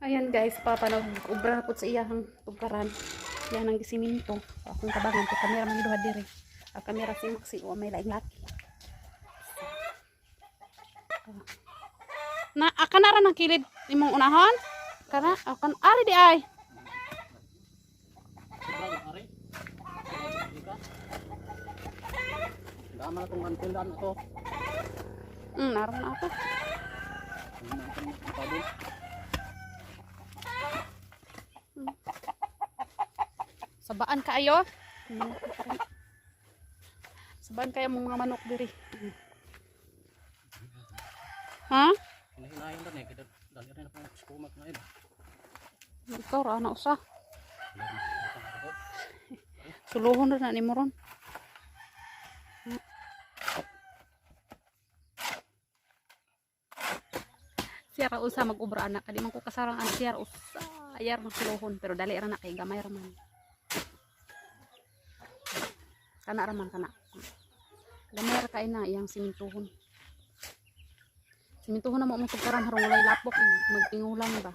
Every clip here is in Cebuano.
Ayan guys, papa nag-ubra po sa iyang tugkaran. Yan ang gisiminto. So, akong tabangan kay kamera man duha diri. Ang kamera si Maxi o may laing laki. Ah. Na kana ra nang kilid imong unahon? Kana akan ari di ay. Dama na itong kantilan na to. Naroon na ako. Ano na itong tabon? Sabaan kaayo? Sabaan kayo mong mga manok diri. Ha? Hinahinahin na eh. Kaya dali rin ako skumag na iba. Ikaw ra na usa. Suluhon ra na nimo ron. Siya ra usa mag-ubra ana kadi man ko kasarang ana siya ra usa. Ayar ng suluhon pero dali ra na kay gamay ra man. Kana ra man kana. Gamay ra kay na iyang simintuhon. Simintuhon na mo among tugkaran harong walay lapok eh. Magtingulan ba.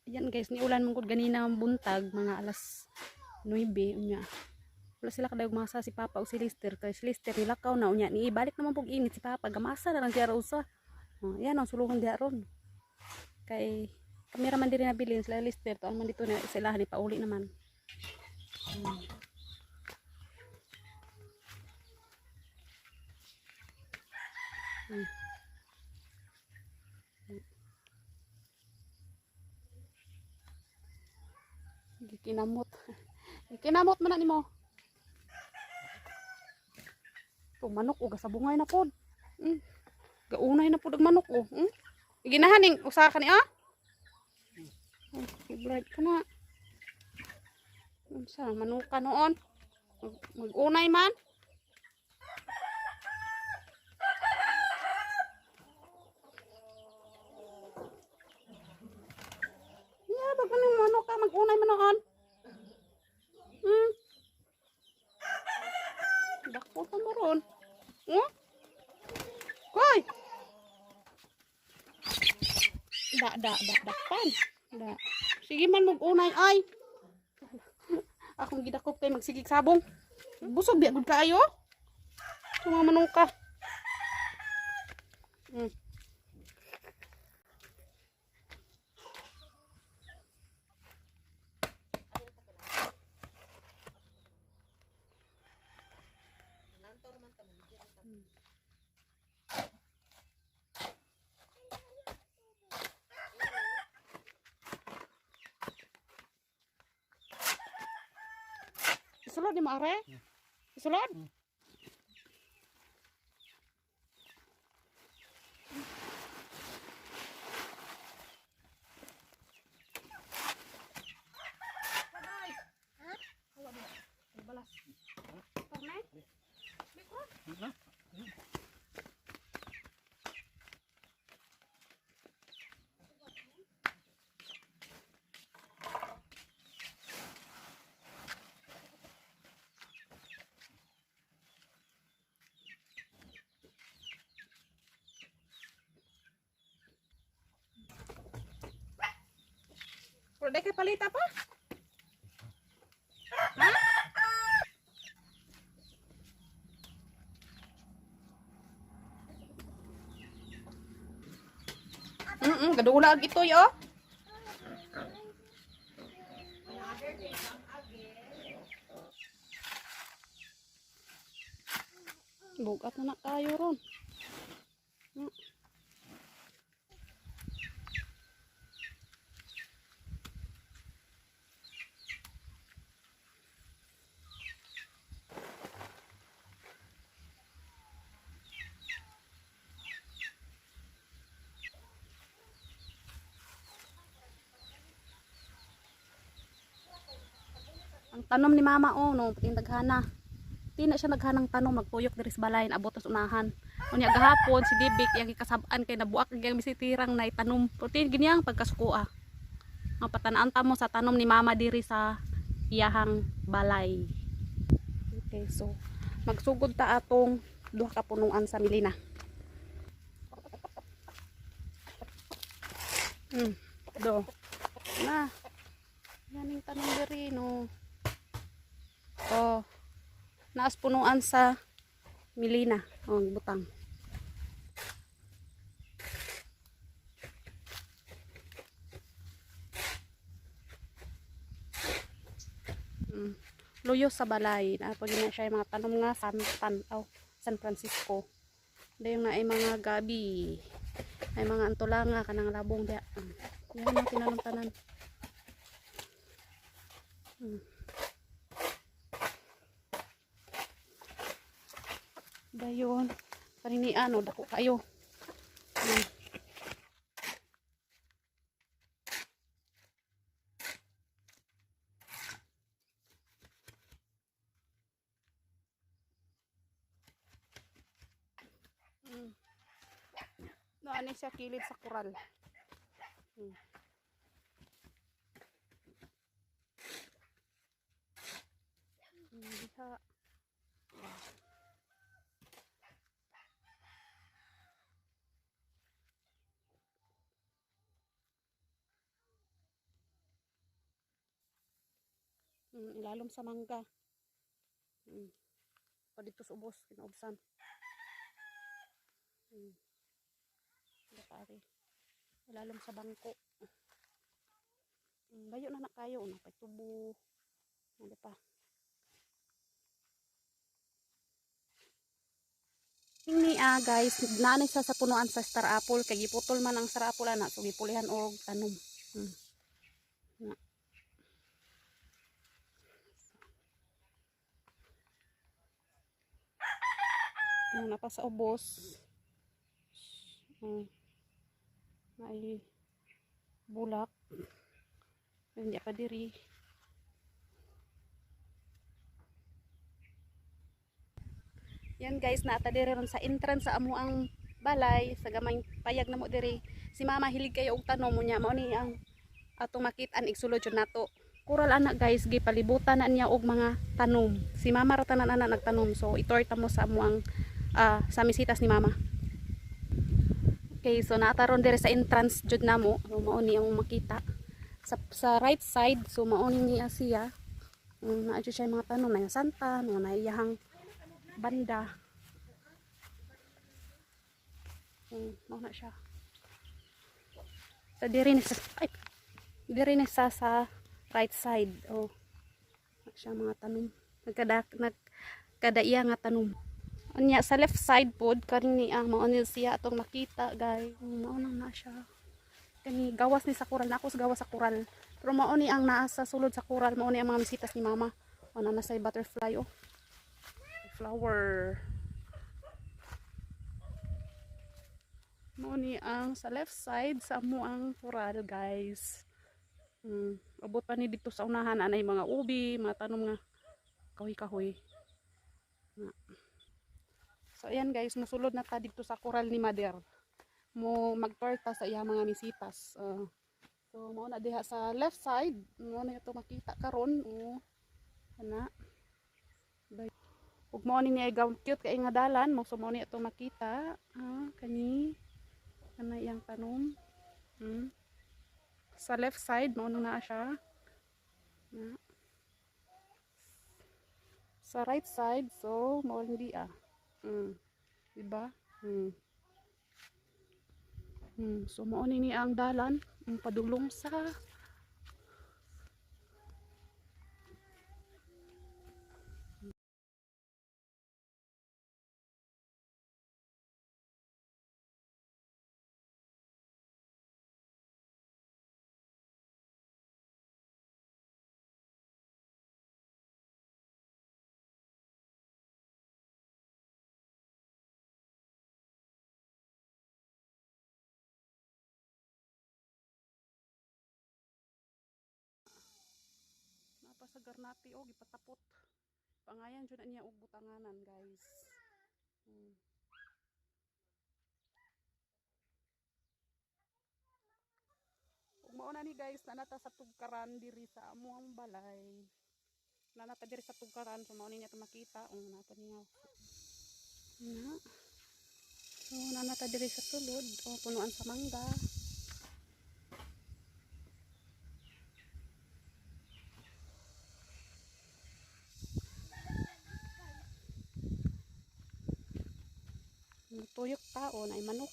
Ayan guys, niulan mong gud ganina ang buntag mga alas 9 unya. Wala sila kadayog masa si Papa o si Lister kay si Lister nilakaw na unya ni ibalik naman pug init si Papa gamasa na lang siya ra usa. Oh, ayan ang sulungan diha ron. Kay kamera man diri nabilin sila Lister taon man dito na sila ni pauli naman. Gikinamot. Gikinamot man na nimo. To manok o gasabungay na pod. Gaunay na pod ang manok o. Ginahan ning usa ka ni ah. Oh, bright ka na. Unsa manuka noon? Mag-unay man. Yeah, bag man manok ka mag-unay man noon. Dakpo pa mo ron. Oh? Koy! Da, da, da, dakpan. Da. Sige man mag-unay ay. Akong gidakop kay magsigig sabong. Busog di gud kaayo. Ito mga manuka. Isulod ni mo are? Isulod? Pero kay palita pa. Ha? Gadula ag itoy oh. Bugat na na kayo ron. Ang tanom ni mama oh no, pati naghana. Di na siya naghanang tanom, magtuyok diri sa balay, abot sa unahan. Unya gahapon si Dibik iyang gikasab-an kay nabuak ang misitirang na itanom. Pero ginyang pagkasukua. Ang patanaan ta mo sa tanom ni mama diri sa iyahang balay. Okay, so magsugod ta atong duha ka punuan sa Milina. Do. Na. Yan yung tanom diri no. Oh. Naas punuan sa Milina. Oh, butang. Mm. Luyo sa balay. Na pag na siya yung mga tanom nga San, Tan, oh, San Francisco. Dayon na ay mga gabi. Ay mga antulanga kanang labong diya. Yan ang tinanom tanan. Dayon. Kanini ano, dako kayo. Mm. Mm. No, ano siya kilid sa kural. Mm. Diha. Ilalom sa mangga. Mm. Pa dito sa ubos, kinaubsan. Wala pare. Ilalom sa bangko. Bayo na na kayo, una pa tubo. Ano pa? Ni guys, naanay siya sa punuan sa star apple kay giputol man ang star apple ana, so gipulihan og tanom. Na. Napa sa ubos. Naay bulak. Hindi pa diri. Yan guys, naata diri ron sa entrance sa amo ang balay sa gamay payag na mo diri. Si mama hilig kayo og tanom mo niya, mao ni ang atong makit-an igsulod jud nato. Kural ana guys, gipalibutan na niya og mga tanom. Si mama ra tanan ana nagtanom. So itorta mo sa amo ang sa misitas ni mama. Okay, so naata ron diri sa entrance jud namo. So, mao ni ang makita. Sa right side, so mao ni niya siya. Naa jud siya mga tanom na santa, no na iyahang banda. Mao na siya. So diri na sa ay, diri na sa right side. Oh. Na siya mga tanom. Nagkada iya nga tanom. Unya sa left side pod kani ang mao ni siya atong makita guys. Mao nang na siya. Kani gawas ni sa kural na ako sa gawas sa kural. Pero mao ni ang naa sa sulod sa kural, mao ni ang mga misitas ni mama. O na nasa butterfly oh. Flower. Mao ni ang sa left side sa amo ang kural guys. Abot pa ni dito sa unahan anay mga ubi, mga tanom nga kahoy-kahoy. Na. So ayan guys, musulod na ta dito sa kural ni Mother. Mo magtorta sa iya mga misitas. So mao na diha sa left side, mao na ito makita karon. Oh. Ana. Bay. Ug mao ni niya gaw cute kay nga dalan, mo so mao ni ato makita. Kani kana iyang tanom. Sa left side mao na siya. Na. Sa right side, so mao hindi ah. Diba? So mao ni niya ang dalan, ang padulong sa Napa sa garnati o gipatapot. Pangayan jud na niya og butanganan guys. Ug mao na ni guys, nanata sa tugkaran diri sa amuang balay. Nanata diri sa tugkaran, so mao ni niya to makita. Oh, napa niya. Na. So nanata diri sa sulod, o punuan sa mangga. Tuyok tao na manok.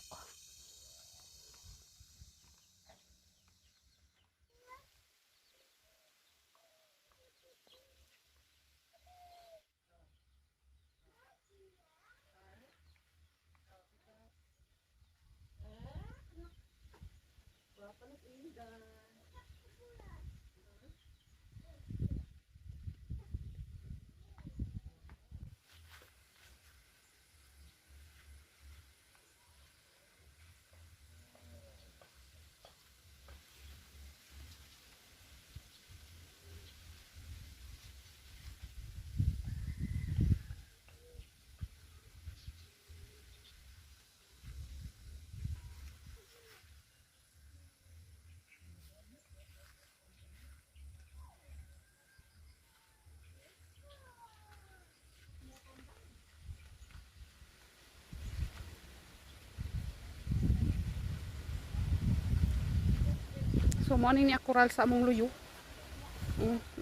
So mo ni akural sa among luyo.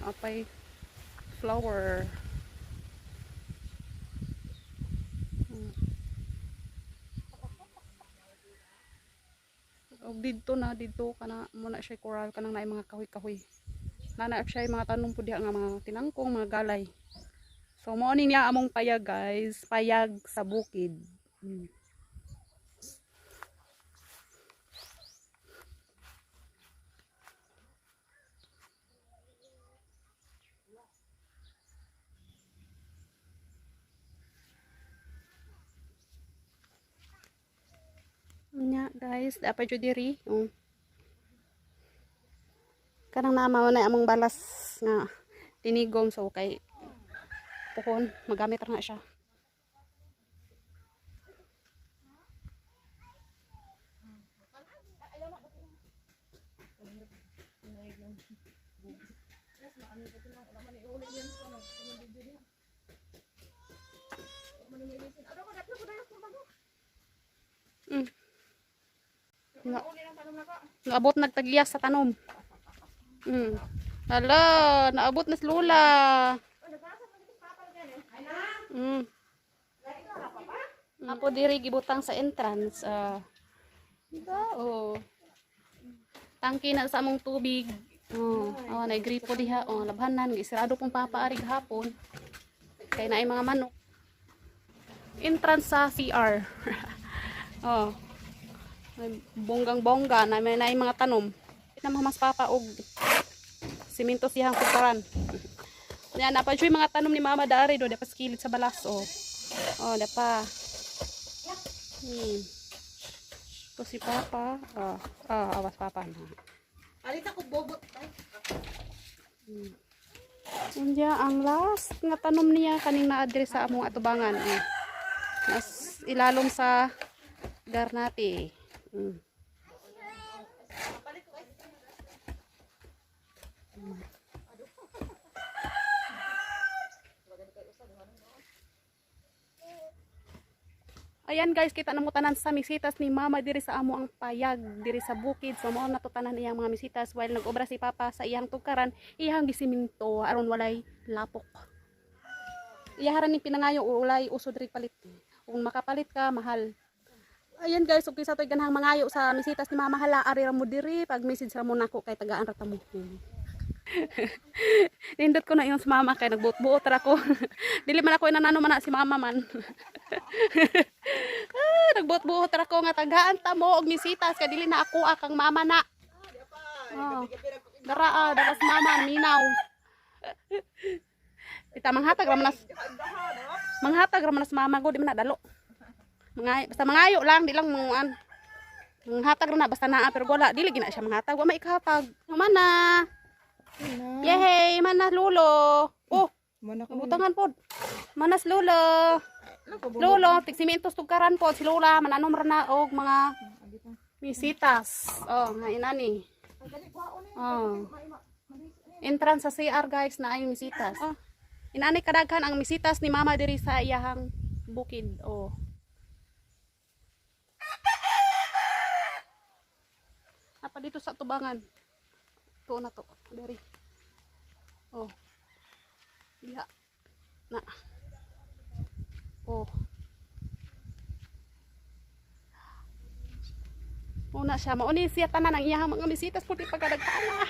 Apay flower. Og didto na didto kana mo na siya coral kanang naay mga kahoy-kahoy. Nana siya mga tanom pud diha nga mga tinangkong mga galay. So mo ni niya among payag guys, payag sa bukid. Nya guys, dapat jud diri. Oh. Kanang nama na among balas nga tinigom, so kay puhon magamit ra na siya. Na, naabot nagtagiyas sa tanom. Hala, naabot na si Lola. Apo diri gibutang sa entrance. Diba? Oh. Tangki na sa among tubig. Oh, oh, na gripo diha. Oh, labhanan gisirado pong papa ari gahapon. Kay naay mga manok. Entrance sa CR. Oh. May bonggang-bongga na may naay mga tanom. Na mas papa og simento siyang kuparan. Yan, napa yung mga tanom ni Mama dari do, dapat kilid sa balas oh. Oh, dapa. Ito si Papa. Oh, oh, awas Papa na. Alit ako bobot. Unya, ang last nga tanom niya kaning na-address sa among atubangan. Eh. Nas ilalom sa garnati. Ayan guys, kita na mo tanan sa misitas ni Mama diri sa amo ang payag diri sa bukid. So mao na to tanan iyang mga misitas while nag-obra si Papa sa iyang tugkaran, iyang gisiminto aron walay lapok. Iyaharan ni pinangayo ulay uso diri palit. Kung makapalit ka mahal. Ayan guys, ug kinsa toy ganahang mangayo sa misitas ni Mama, hala ari ra mo diri pag message ra mo nako kay tagaan ra ta mo. Nindot ko na yung sa mama kay nagbuot-buot ra ko. Dili man ako inanano man na si mama man. Ah, nagbuot-buot ra ko nga tagaan ta mo og misitas kay dili na ako akang mama na. Oh. Dara ah, dara sa mama minaw. Kita manghatag ra man nas. Manghatag ra man nas mama ko di man na dalo. Mangayo, basta mangayo lang di lang manguan. Manghatag ra na basta naa pero wala dili gina siya manghatag, wa may ikahatag. Mana. Yehey, manas lulo. Oh, Mana ko. butangan pod. Manas lulo. Lolo, tigsimentos tugkaran pod si Lola, mananom ra na og mga misitas. Oh, nga inani. Oh. Entrance sa CR guys na ay misitas. Oh. Inani kadaghan ang misitas ni Mama diri sa iyahang bukid. Oh. Apa dito sa tubangan? Ito na to. Diri. Oh. Diha. Na. Oh. siya. Mao ni siya tanan ang iyahang mga bisita pulti pagkadagkana.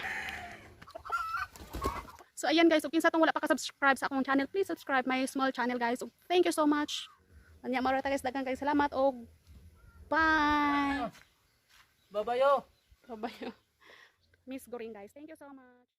So ayan guys, ug kinsa tong wala pa ka-subscribe sa akong channel, please subscribe my small channel, guys. Ug thank you so much. Anya mao ra ta, guys, daghang kay salamat og bye. Babayo. Bye. Miss Goring, guys. Thank you so much.